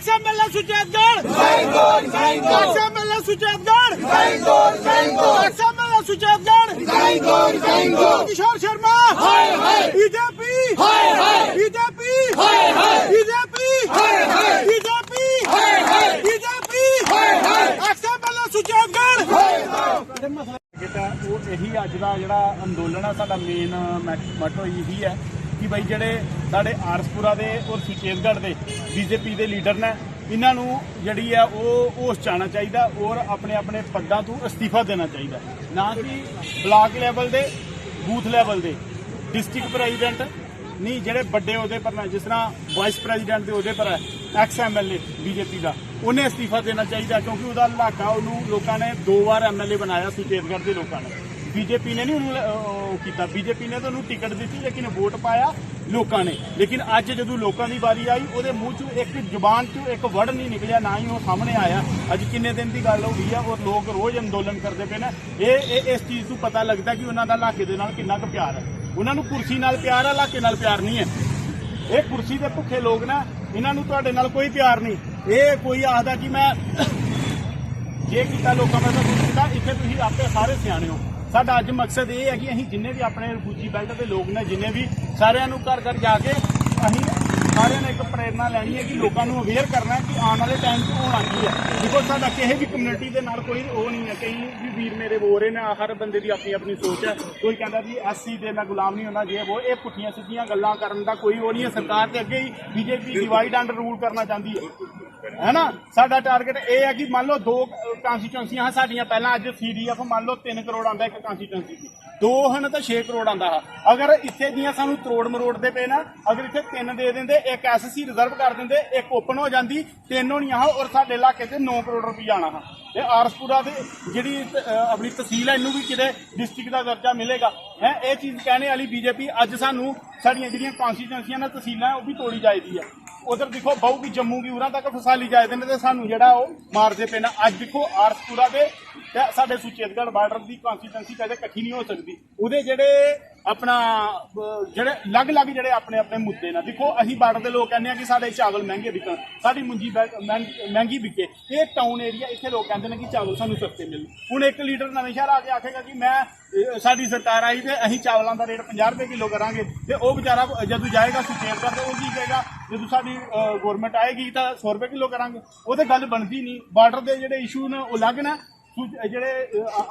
Ex MLA Suchetgarh, XMLA Suchetgarh, XMLA Suchetgarh Kishore Sharma. BJP, BJP, BJP, BJP, BJP, XMLA Suchetgarh. Target ਹੈ ਉਹ ਇਹੀ ਅੱਜ ਦਾ ਜਿਹੜਾ ਅੰਦੋਲਨ ਆ, ਸਾਡਾ ਮੇਨ ਮੋਟੋ ਇਹੀ ਹੈ ਕਿ ਬਈ ਜਿਹੜੇ ਸਾਡੇ ਆਰਸਪੁਰਾ ਦੇ ਔਰ ਸੁਚੇਤਗੜ੍ਹ ਦੇ ਬੀਜੇਪੀ ਦੇ ਲੀਡਰ ਨੇ, ਇਹਨਾਂ ਨੂੰ ਜਿਹੜੀ ਹੈ ਉਹ ਹੋਸ਼ 'ਚ ਆਉਣਾ ਚਾਹੀਦਾ ਔਰ ਆਪਣੇ ਆਪਣੇ ਪੱਦਾਂ ਤੋਂ ਅਸਤੀਫਾ ਦੇਣਾ ਚਾਹੀਦਾ। ਨਾ ਕਿ ਬਲਾਕ ਲੈਵਲ ਦੇ, ਬੂਥ ਲੈਵਲ ਦੇ, ਡਿਸਟ੍ਰਿਕਟ ਪ੍ਰੈਜ਼ੀਡੈਂਟ ਨਹੀਂ, ਜਿਹੜੇ ਵੱਡੇ ਅਹੁਦੇ ਪਰ ਨੇ, ਜਿਸ ਤਰ੍ਹਾਂ ਵਾਈਸ ਪ੍ਰੈਜ਼ੀਡੈਂਟ ਦੇ ਅਹੁਦੇ ਪਰ ਹੈ X MLA BJP ਦਾ, ਉਹਨੇ ਅਸਤੀਫਾ ਦੇਣਾ ਚਾਹੀਦਾ ਕਿਉਂਕਿ ਉਹਦਾ ਇਲਾਕਾ, ਉਹਨੂੰ ਲੋਕਾਂ ਨੇ ਦੋ ਵਾਰ ਐਮਐਲਏ ਬਣਾਇਆ ਸੁਚੇਤਗੜ੍ਹ ਦੇ ਲੋਕਾਂ ਨੇ। ਬੀਜੇਪੀ ਨੇ ਨਹੀਂ ਉਹਨੂੰ ਉਹ ਕੀਤਾ। ਬੀਜੇਪੀ ਨੇ ਤਾਂ ਉਹਨੂੰ ਟਿਕਟ ਦਿੱਤੀ, ਲੇਕਿਨ ਵੋਟ ਪਾਇਆ ਲੋਕਾਂ ਨੇ। ਲੇਕਿਨ ਅੱਜ ਜਦੋਂ ਲੋਕਾਂ ਦੀ ਵਾਰੀ ਆਈ, ਉਹਦੇ ਮੂੰਹ ਚੋਂ ਇੱਕ, ਜ਼ੁਬਾਨ ਚੋਂ ਇੱਕ ਵਰਡ ਨਹੀਂ ਨਿਕਲਿਆ, ਨਾ ਹੀ ਉਹ ਸਾਹਮਣੇ ਆਇਆ। ਅੱਜ ਕਿੰਨੇ ਦਿਨ ਦੀ ਗੱਲ ਹੋ ਗਈ ਆ ਔਰ ਲੋਕ ਰੋਜ਼ ਅੰਦੋਲਨ ਕਰਦੇ ਪਏ ਨੇ। ਇਹ ਇਹ ਇਸ ਚੀਜ਼ ਤੋਂ ਪਤਾ ਲੱਗਦਾ ਕਿ ਉਹਨਾਂ ਦਾ ਇਲਾਕੇ ਦੇ ਨਾਲ ਕਿੰਨਾ ਕੁ ਪਿਆਰ ਹੈ। ਉਹਨਾਂ ਨੂੰ ਕੁਰਸੀ ਨਾਲ ਪਿਆਰ ਹੈ, ਇਲਾਕੇ ਨਾਲ ਪਿਆਰ ਨਹੀਂ ਹੈ। ਇਹ ਕੁਰਸੀ ਦੇ ਭੁੱਖੇ ਲੋਕ ਨਾ, ਇਹਨਾਂ ਨੂੰ ਤੁਹਾਡੇ ਨਾਲ ਕੋਈ ਪਿਆਰ ਨਹੀਂ। ਇਹ ਕੋਈ ਆਖਦਾ ਕਿ ਮੈਂ ਜੇ ਕੀਤਾ, ਲੋਕਾਂ ਦਾ ਤਾਂ ਕੁਝ ਕੀਤਾ। ਇੱਥੇ ਤੁਸੀਂ ਆਪੇ ਸਾਰੇ ਸਿਆਣੇ ਹੋ। ਸਾਡਾ ਅੱਜ ਮਕਸਦ ਇਹ ਹੈ ਕਿ ਅਸੀਂ ਜਿੰਨੇ ਵੀ ਆਪਣੇ ਰਿਫਿਊਜੀ ਬੈਲਟ ਦੇ ਲੋਕ ਨੇ, ਜਿੰਨੇ ਵੀ, ਸਾਰਿਆਂ ਨੂੰ ਘਰ ਘਰ ਜਾ ਕੇ ਅਸੀਂ ਸਾਰਿਆਂ ਨੇ ਇੱਕ ਪ੍ਰੇਰਨਾ ਲੈਣੀ ਹੈ ਕਿ ਲੋਕਾਂ ਨੂੰ ਅਵੇਅਰ ਕਰਨਾ ਹੈ ਕਿ ਆਉਣ ਵਾਲੇ ਟਾਈਮ 'ਚ ਹੋਣਾ ਕੀ ਹੈ। ਦੇਖੋ, ਸਾਡਾ ਕਿਸੇ ਵੀ ਕਮਿਊਨਿਟੀ ਦੇ ਨਾਲ ਕੋਈ ਉਹ ਨਹੀਂ ਹੈ। ਕਈ ਵੀ ਵੀਰ ਮੇਰੇ ਬੋਲ ਰਹੇ ਨੇ, ਹਰ ਬੰਦੇ ਦੀ ਆਪਣੀ ਆਪਣੀ ਸੋਚ ਹੈ। ਕੋਈ ਕਹਿੰਦਾ ਜੀ ਐਸਸੀ ਦੇ ਮੈਂ ਗੁਲਾਮ ਨਹੀਂ ਹੁੰਦਾ, ਜੇ ਉਹ। ਇਹ ਪੁੱਠੀਆਂ ਸਿੱਧੀਆਂ ਗੱਲਾਂ ਕਰਨ ਦਾ ਕੋਈ ਉਹ ਨਹੀਂ ਹੈ। ਸਰਕਾਰ ਤੇ ਅੱਗੇ ਹੀ BJP divide and rule ਕਰਨਾ ਚਾਹੁੰਦੀ ਹੈ, ਹੈ ਨਾ? ਸਾਡਾ ਟਾਰਗੇਟ ਇਹ ਹੈ ਕਿ ਮੰਨ ਲਓ ਦੋ ਕਾਂਸਟੀਚੁਐਂਸੀਆਂ ਸਾਡੀਆਂ ਪਹਿਲਾਂ, ਅੱਜ ਸੀਡੀਐਫ ਮੰਨ ਲਓ 3 ਕਰੋੜ ਆਂਦਾ ਇੱਕ ਕਾਂਸਟੀਚੁਐਂਸੀ ਦੀ, ਦੋ ਹਨ ਤਾਂ 6 ਕਰੋੜ ਆਂਦਾ ਆ। ਅਗਰ ਇੱਥੇ ਦੀਆਂ ਸਾਨੂੰ ਤਰੋੜ ਮਰੋੜ ਦੇ ਪਏ ਨਾ, ਅਗਰ ਇੱਥੇ ਤਿੰਨ ਦੇ ਦਿੰਦੇ, ਇੱਕ ਐਸਸੀ ਰਿਜ਼ਰਵ ਕਰ ਦਿੰਦੇ, ਇੱਕ ਓਪਨ ਹੋ ਜਾਂਦੀ, ਤਿੰਨ ਹੋਣੀਆਂ ਹਾਂ ਔਰ ਸਾਡੇ ਇਲਾਕੇ ਤੇ 9 ਕਰੋੜ ਰੁਪਈਆ ਆਣਾ ਹਾਂ ਤੇ ਆਰਸਪੁਰਾ ਦੇ ਜਿਹੜੀ ਆਪਣੀ ਤਹਿਸੀਲ ਹੈ, ਇਹਨੂੰ ਵੀ ਕਿਤੇ ਡਿਸਟ੍ਰਿਕਟ ਦਾ ਦਰਜਾ ਮਿਲੇਗਾ ਹੈ। ਇਹ ਚੀਜ਼ ਕਹਿਣੇ ਵਾਲੀ ਬੀਜੇਪੀ ਅੱਜ ਸਾਨੂੰ ਸਾਡੀਆਂ ਜਿਹੜੀਆਂ ਕਾਂਸਟੀਚੁਐਂਸੀਆਂ ਨਾਲ ਤਹਿਸੀਲਾਂ, ਉਹ ਵੀ ਤੋੜੀ ਜਾਈਦੀ ਆ। ਉਧਰ ਦੇਖੋ ਬਹੁ ਕੀ ਜੰਮੂ ਕੀ ਉਰਾਂ ਤੱਕ ਫਸਾਲੀ ਜਾਇਦੇ ਨੇ ਤੇ ਸਾਨੂੰ ਜਿਹੜਾ ਉਹ ਮਾਰਦੇ ਪਏ ਨੇ। ਅੱਜ ਦੇਖੋ, ਆਰਸਪੁਰਾ ਦੇ ਤੇ ਸਾਡੇ ਸੁਚੇਤਗੜ੍ਹ ਬਾਰਡਰ ਦੀ ਕਾਂਸਟੀਚੁਐਂਸੀ ਕਦੇ ਇਕੱਠੀ ਨਹੀਂ ਹੋ ਸਕਦੀ। ਉਹਦੇ ਜਿਹੜੇ ਆਪਣਾ ਜਿਹੜੇ ਅਲੱਗ-ਅਲੱਗ ਜਿਹੜੇ ਆਪਣੇ ਆਪਣੇ ਮੁੱਦੇ ਨੇ। ਦੇਖੋ, ਅਸੀਂ ਬਾਰਡਰ ਦੇ ਲੋਕ ਕਹਿੰਦੇ ਆ ਕਿ ਸਾਡੇ ਚਾਵਲ ਮਹਿੰਗੇ ਵਿਕਣ, ਸਾਡੀ ਮੁੰਜੀ ਮਹਿੰਗੀ ਮਹਿੰਗੀ ਵਿਕੇ। ਇਹ ਟਾਊਨ ਏਰੀਆ, ਇੱਥੇ ਲੋਕ ਕਹਿੰਦੇ ਨੇ ਕਿ ਚਾਵਲ ਸਾਨੂੰ ਸਸਤੇ ਮਿਲਣ। ਹੁਣ ਇੱਕ ਲੀਡਰ ਨਵੇਂ ਸ਼ਹਿਰ ਆ ਕੇ ਆਖੇਗਾ ਕਿ ਮੈਂ ਸਾਡੀ ਸਰਕਾਰ ਆਈ ਤੇ ਅਸੀਂ ਚਾਵਲਾਂ ਦਾ ਰੇਟ 50 ਰੁਪਏ ਕਿਲੋ ਕਰਾਂਗੇ ਤੇ ਉਹ ਵਿਚਾਰਾ ਜਦੋਂ ਜਾਏਗਾ ਸੁਚੇਤਗੜ੍ਹ ਤੇ ਉਹ ਕੀ ਕਹੇਗਾ? ਜਦੋਂ ਸਾਡੀ ਗਵਰਨਮੈਂਟ ਆਏਗੀ ਤਾਂ 100 ਰੁਪਏ ਕਿਲੋ ਕਰਾਂਗੇ। ਉਹ ਤੇ ਗੱਲ ਬਣਦੀ ਨਹੀਂ। ਬਾਰਡਰ ਦੇ ਜਿਹੜੇ ਇਸ਼ੂ ਨੇ, ਉਹ ਅਲੱਗ ਨੇ। ਜਿਹੜੇ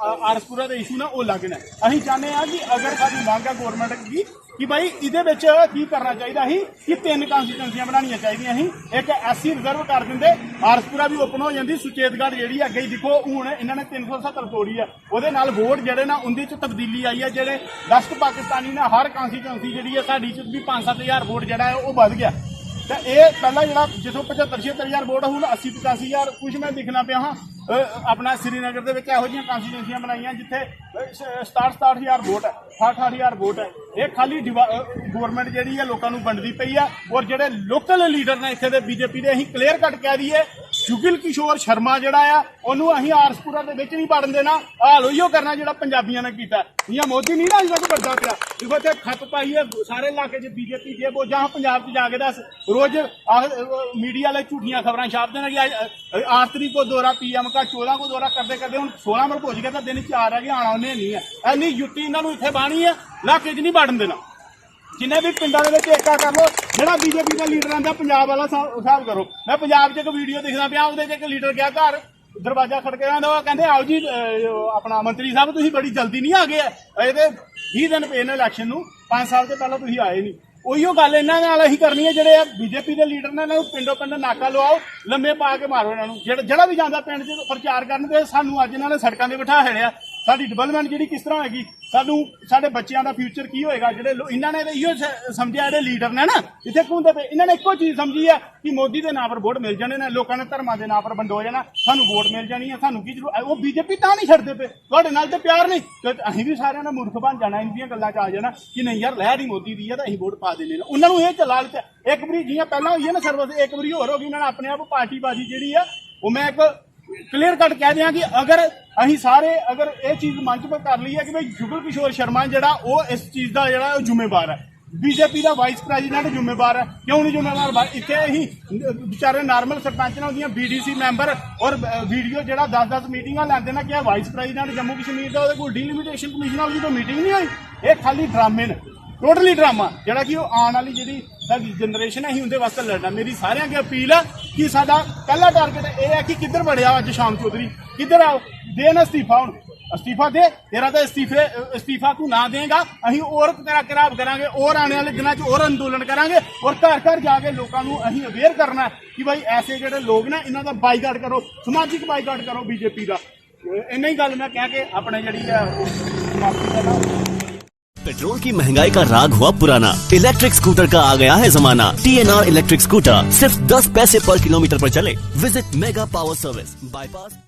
ਆਰਸਪੁਰਾ ਦੇ ਇਸ਼ੂ ਨੇ, ਉਹ ਅਲੱਗ ਨੇ। ਅਸੀਂ ਚਾਹੁੰਦੇ ਆ ਕਿ ਅਗਰ ਸਾਡੀ ਮੰਗ ਹੈ ਗਵਰਨਮੈਂਟ ਦੀ ਕਿ ਭਾਈ ਇਹਦੇ ਵਿੱਚ ਕੀ ਕਰਨਾ ਚਾਹੀਦਾ ਸੀ ਕਿ ਤਿੰਨ ਕਾਂਸਟੀਚੁਐਂਸੀਆਂ ਬਣਾਉਣੀਆਂ ਚਾਹੀਦੀਆਂ ਸੀ, ਇੱਕ ਐਸਸੀ ਰਿਜ਼ਰਵ ਕਰ ਦਿੰਦੇ, ਆਰਸਪੁਰਾ ਵੀ ਓਪਨ ਹੋ ਜਾਂਦੀ। ਸੁਚੇਤਗੜ੍ਹ ਜਿਹੜੀ ਅੱਗੇ ਹੀ ਦੇਖੋ, ਹੁਣ ਇਹਨਾਂ ਨੇ 370 ਤੋੜੀ ਆ, ਉਹਦੇ ਨਾਲ ਵੋਟ ਜਿਹੜੇ ਨਾ ਉਹਦੇ ਚ ਤਬਦੀਲੀ ਆਈ ਹੈ। ਜਿਹੜੇ ਵੈਸਟ ਪਾਕਿਸਤਾਨੀ ਨੇ, ਹਰ ਕਾਂਸਟੀਚੁਐਂਸੀ ਜਿਹੜੀ ਹੈ ਸਾਡੀ ਚ ਵੀ 5-7 ਹਜ਼ਾਰ ਵੋਟ ਜਿਹੜਾ ਹੈ ਉਹ ਵੱਧ ਗਿਆ। ਤੇ ਇਹ ਪਹਿਲਾਂ ਜਿਹੜਾ ਜਿੱਥੋਂ 75 76 ਹਜ਼ਾਰ ਵੋਟ, ਹੁਣ 80 85 ਹਜ਼ਾਰ ਕੁਝ ਮੈਂ ਦਿਖਣਾ ਪਿਆ ਹਾਂ। ਆਪਣਾ ਸ੍ਰੀਨਗਰ ਦੇ ਵਿੱਚ ਇਹੋ ਜਿਹੀਆਂ ਕਾਂਸਟੀਚੁਐਂਸੀਆਂ ਬਣਾਈਆਂ ਜਿੱਥੇ 67 67 ਹਜ਼ਾਰ ਵੋਟ ਹੈ, 60 60 ਹਜ਼ਾਰ ਵੋਟ ਹੈ। ਇਹ ਖਾਲੀ ਗਵਰਨਮੈਂਟ ਜਿਹੜੀ ਹੈ ਲੋਕਾਂ ਨੂੰ ਵੰਡਦੀ ਪਈ ਆ ਔਰ ਜਿਹੜੇ ਲੋਕਲ ਲੀਡਰ ਨੇ ਇੱਥੇ ਦੇ ਬੀਜੇਪੀ ਦੇ, ਅਸੀਂ ਕਲੀਅਰ ਕੱਟ ਕਹਿ ਦਈਏ, ਜੁਗਲ ਕਿਸ਼ੋਰ ਸ਼ਰਮਾ ਜਿਹੜਾ ਆ, ਉਹਨੂੰ ਅਸੀਂ ਆਰਸਪੁਰਾ ਦੇ ਵਿੱਚ ਨਹੀਂ ਵੜਨ ਦੇਣਾ। ਹਾਲ ਉਹੀਓ ਕਰਨਾ ਜਿਹੜਾ ਪੰਜਾਬੀਆਂ ਨੇ ਕੀਤਾ। ਜਾਂ ਮੋਦੀ ਨਹੀਂ ਨਾ ਅਜੇ ਤੱਕ ਵੱਡਾ ਪਿਆ। ਦੇਖੋ, ਇੱਥੇ ਖੱਪ ਪਾਈ ਹੈ ਸਾਰੇ ਇਲਾਕੇ 'ਚ ਬੀਜੇਪੀ ਜੇ ਉਹ। ਜਾਂ ਪੰਜਾਬ 'ਚ ਜਾ ਕੇ ਦੱਸ, ਰੋਜ਼ ਮੀਡੀਆ ਵਾਲੇ ਝੂਠੀਆਂ ਖਬਰਾਂ ਛਾਪਦੇ ਨੇ ਕਿ ਅੱਜ 8 ਤਰੀਕ को ਦੌਰਾ ਪੀਐਮ का, 14 को ਦੌਰਾ। ਕਰਦੇ ਕਰਦੇ ਹੁਣ 16 ਮਰ ਪਹੁੰਚ ਗਿਆ ਤਾਂ ਦਿਨ ਚਾਰ ਆ ਗਏ, ਆਣਾ ਉਹਨੇ ਨਹੀਂ ਹੈ। ਐਨੀ ਜੁੱਤੀ ਇਹਨਾਂ ਨੂੰ ਇੱਥੇ ਬਾਣੀ ਹੈ, ਇਲਾਕੇ 'ਚ ਨਹੀਂ ਵੜਨ ਦੇਣਾ। ਜਿੰਨੇ ਵੀ ਪਿੰਡਾਂ ਦੇ ਵਿੱਚ ਏਕਾ ਕਰ ਲੋ, ਜਿਹੜਾ ਬੀਜੇਪੀ ਦਾ ਲੀਡਰ ਆਂਦਾ, ਪੰਜਾਬ ਵਾਲਾ ਹਿਸਾਬ ਹਿਸਾਬ ਕਰੋ। ਮੈਂ ਪੰਜਾਬ 'ਚ ਇੱਕ ਵੀਡੀਓ ਦੇਖਦਾ ਪਿਆ, ਉਹਦੇ 'ਚ ਇੱਕ ਲੀਡਰ ਗਿਆ ਘਰ, ਦਰਵਾਜ਼ਾ ਖੜਕਿਆ ਜਾਂਦਾ, ਉਹ ਕਹਿੰਦੇ, "ਆਓ ਜੀ ਆਪਣਾ ਮੰਤਰੀ ਸਾਹਿਬ, ਤੁਸੀਂ ਬੜੀ ਜਲਦੀ ਨਹੀਂ ਆ ਗਏ? ਇਹਦੇ 20 ਦਿਨ ਪਏ ਨੇ ਇਲੈਕਸ਼ਨ ਨੂੰ, 5 ਸਾਲ ਤੋਂ ਪਹਿਲਾਂ ਤੁਸੀਂ ਆਏ ਨਹੀਂ।" ਉਹੀਓ ਗੱਲ ਇਹਨਾਂ ਨਾਲ ਅਸੀਂ ਕਰਨੀ ਹੈ। ਜਿਹੜੇ ਆ ਬੀਜੇਪੀ ਦੇ ਲੀਡਰ ਨੇ, ਇਹਨਾਂ ਨੂੰ ਪਿੰਡੋਂ ਪਿੰਡ ਨਾਕਾ ਲਵਾਓ, ਲੰਮੇ ਪਾ ਕੇ ਮਾਰੋ ਇਹਨਾਂ ਨੂੰ, ਜਿਹੜਾ ਜਿਹੜਾ ਵੀ ਜਾਂਦਾ ਪਿੰਡ 'ਚ ਪ੍ਰਚਾਰ ਕਰਨ। ਤੇ ਸਾਨੂੰ ਅੱਜ ਇਹਨਾਂ ਨੇ ਸੜਕਾਂ ਤੇ ਬਿਠਾ ਛੜਿਆ। ਸਾਡੀ ਡਿਵੈਲਪਮੈਂਟ ਜਿਹੜੀ ਕਿਸ ਤਰ੍ਹਾਂ ਹੋਏਗੀ? ਸਾਨੂੰ ਸਾਡੇ ਬੱਚਿਆਂ ਦਾ ਫਿਊਚਰ ਕੀ ਹੋਏਗਾ? ਜਿਹੜੇ ਇਹਨਾਂ ਨੇ ਤਾਂ ਇਹੋ ਸਮਝਿਆ, ਜਿਹੜੇ ਲੀਡਰ ਨੇ ਨਾ ਇੱਥੇ ਘੁੰਮਦੇ ਪਏ, ਇਹਨਾਂ ਨੇ ਇੱਕੋ ਚੀਜ਼ ਸਮਝੀ ਹੈ ਕਿ ਮੋਦੀ ਦੇ ਨਾਂ ਪਰ ਵੋਟ ਮਿਲ ਜਾਣੇ ਨੇ, ਲੋਕਾਂ ਨੇ ਧਰਮਾਂ ਦੇ ਨਾਂ ਪਰ ਵੰਡੋ ਜਾਣਾ, ਸਾਨੂੰ ਵੋਟ ਮਿਲ ਜਾਣੀ ਹੈ, ਸਾਨੂੰ ਕੀ ਜ਼ਰੂਰ। ਉਹ ਬੀਜੇਪੀ ਤਾਂ ਨਹੀਂ ਛੱਡਦੇ ਪਏ, ਤੁਹਾਡੇ ਨਾਲ ਤੇ ਪਿਆਰ ਨਹੀਂ ਤੇ ਅਸੀਂ ਵੀ ਸਾਰਿਆਂ ਨਾਲ ਮੂਰਖ ਬਣ ਜਾਣਾ, ਇਹਨਾਂ ਦੀਆਂ ਗੱਲਾਂ 'ਚ ਆ ਜਾਣਾ ਕਿ ਨਹੀਂ ਯਾਰ, ਲਹਿਰ ਹੀ ਮੋਦੀ ਦੀ ਹੈ ਤਾਂ ਅਸੀਂ ਵੋਟ ਪਾ ਦੇਣੇ ਨੇ। ਉਹਨਾਂ ਨੂੰ ਇਹ ਲਾਲਚ ਹੈ। ਇੱਕ ਵਾਰੀ ਜਿਹੀਆਂ ਪਹਿਲਾਂ ਹੋਈ ਹੈ ਨਾ ਸਰਵਿਸ, ਇੱਕ ਵਾਰੀ ਹੋਰ ਹੋ ਗਈ, ਉਹਨਾਂ ਨੇ ਆਪਣੇ ਆਪ ਪਾਰਟੀ ਬਾਜੀ ਜਿਹੜੀ ਆ ਉਹ। ਮੈਂ ਇੱਕ ਕਲੀਅਰ ਕੱਟ ਕਹਿ ਦਿਆਂ ਕਿ ਅਗਰ ਅਸੀਂ ਸਾਰੇ ਅਗਰ ਇਹ ਚੀਜ਼ ਮੰਚ ਪਰ ਕਰ ਲਈ ਹੈ ਕਿ ਭਈ ਜੁਗਲ ਕਿਸ਼ੋਰ ਸ਼ਰਮਾ ਜਿਹੜਾ, ਉਹ ਇਸ ਚੀਜ਼ ਦਾ ਜਿਹੜਾ ਉਹ ਜ਼ਿੰਮੇਵਾਰ ਹੈ। BJP ਦਾ vice president ਜ਼ਿੰਮੇਵਾਰ ਹੈ। ਕਿਉਂ ਨਹੀਂ ਜ਼ਿੰਮੇਵਾਰ? ਇੱਥੇ ਅਸੀਂ ਵਿਚਾਰੇ ਨਾਰਮਲ ਸਰਪੰਚ ਨਾਲ ਉਹਦੀਆਂ ਬੀਡੀਸੀ ਮੈਂਬਰ ਔਰ ਵੀਡੀਓ ਜਿਹੜਾ 10-10 ਮੀਟਿੰਗਾਂ ਲੈਂਦੇ ਨੇ ਕਿ ਇਹ ਵਾਈਸ ਪ੍ਰੈਜ਼ੀਡੈਂਟ ਜੰਮੂ ਕਸ਼ਮੀਰ ਦਾ, ਉਹਦੇ ਕੋਲ ਡੀਲਿਮਿਟੇਸ਼ਨ ਕਮਿਸ਼ਨ ਵਾਲੀ ਕੋਈ ਮੀਟਿੰਗ ਨਹੀਂ ਹੋਈ। ਇਹ ਖਾਲੀ ਡਰਾਮੇ ਨੇ, ਟੋਟਲੀ ਡਰਾਮਾ, ਜਿਹੜਾ ਕਿ ਉਹ ਆਉਣ ਵਾਲੀ ਜਿਹੜੀ ਸਾਡੀ ਜਨਰੇਸ਼ਨ ਹੈ, ਅਸੀਂ ਉਹਦੇ ਵਾਸਤੇ ਲੜਨਾ। ਮੇਰੀ ਸਾਰਿਆਂ ਅੱਗੇ ਅਪੀਲ ਆ ਕਿ ਸਾਡਾ ਪਹਿਲਾ ਟਾਰਗੇਟ ਇਹ ਹੈ ਕਿ ਕਿੱਧਰ ਵੜਿਆ ਅੱਜ ਸ਼ਾਮ ਚੌਧਰੀ, ਕਿੱਧਰ ਆਓ, ਦੇ ਨਾ ਅਸਤੀਫਾ ਹੁਣ, ਅਸਤੀਫਾ ਦੇ। ਤੇਰਾ ਤਾਂ ਅਸਤੀਫਾ ਤੂੰ ਨਾ ਦੇਂਗਾ, ਅਸੀਂ ਹੋਰ ਤੇਰਾ ਖਰਾਬ ਕਰਾਂਗੇ ਔਰ ਆਉਣ ਵਾਲੇ ਦਿਨਾਂ 'ਚ ਹੋਰ ਅੰਦੋਲਨ ਕਰਾਂਗੇ ਔਰ ਘਰ ਘਰ ਜਾ ਕੇ ਲੋਕਾਂ ਨੂੰ ਅਸੀਂ ਅਵੇਅਰ ਕਰਨਾ ਹੈ ਕਿ ਭਾਈ ਐਸੇ ਜਿਹੜੇ ਲੋਕ ਨੇ, ਇਹਨਾਂ ਦਾ ਬਾਈਕਾਟ ਕਰੋ, ਸਮਾਜਿਕ ਬਾਈਕਾਟ ਕਰੋ ਬੀਜੇਪੀ ਦਾ। ਇੰਨਾ ਹੀ ਗੱਲ ਮੈਂ ਕਹਿ ਕੇ ਆਪਣੇ ਜਿਹੜੀ ਹੈ ਉਹ ਸਮਾਪਤੀ ਕਰਦਾ। पेट्रोल की महंगाई का राग हुआ पुराना, इलेक्ट्रिक स्कूटर का आ गया है जमाना। TNR electric scooter सिर्फ 10 पैसे पर किलोमीटर पर चले। Visit Mega Power Service, bypass.